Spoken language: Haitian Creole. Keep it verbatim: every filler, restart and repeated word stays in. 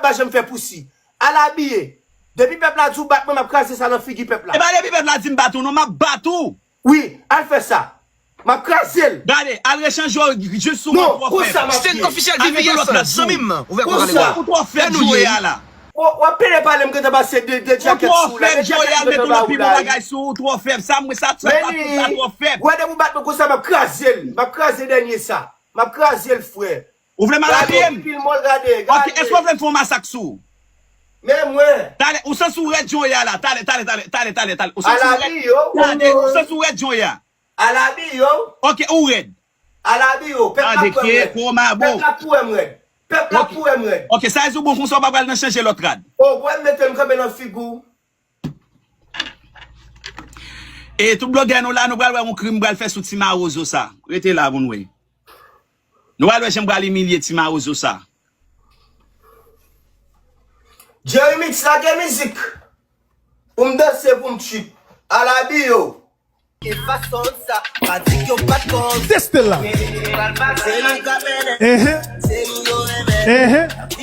pa janm fè pousi. Al abiye. Depi pèp la di w bat mwen, m ap kraze sa nan figi pèp la. E pa depi pèp la di m bat ou non, m ap bat ou. Wi, al fè sa. M ap kraze l. Gade, al rechanje w jis sou mwen twò fèb. Stand officiel, vivi yon lòt lòt, zanmi m. Ouvè kò gade la. Ou twò fèb, Djoyè a la. W ap pede pale, m gentan pase de, de djakèt sou la. De djakèt m gentan ba ou la. Ou twò fèb, sa mwen sa, sa twò fèb. Ou wè depi w bat mwen konsa, m ap kraze l. M ap kraze dènye sa. M ap kraze l, frè. Ou vle m al abiye m? Gade, pil mòl, gade, gade. Ok, èske w vle m fè yon masak sou ou? Men mwen. Talè, ou santi w rèd jan w ye a la. Talè, talè, talè, talè, talè, talè. Ou santi w rèd. Gade, ou santi w rèd jan w ye a. Al abiye w. Ok, ou rèd. Al abiye w. Pèp la ap wè m rèd. Pèp la ap wè m rèd. Pèp la ap wè m rèd. Ok, sa vle di w bon konsa w pa pral nan chanje lòt rad. O, wè m mete m kanpe nan figi w. E tout blogè nou la, nou pral wè yon krim m pral fè sou ti mawozo sa. Rete la pou n wè. Nou pral wè jan m pral imilye ti mawozo sa. Jerry Mix, lage mizik. Pou m danse, pou m trip. Al abiye w. E fason sa, pa di ke w pa t koz. Teste la. Se nou k ap mennen. Se nou yo renmen.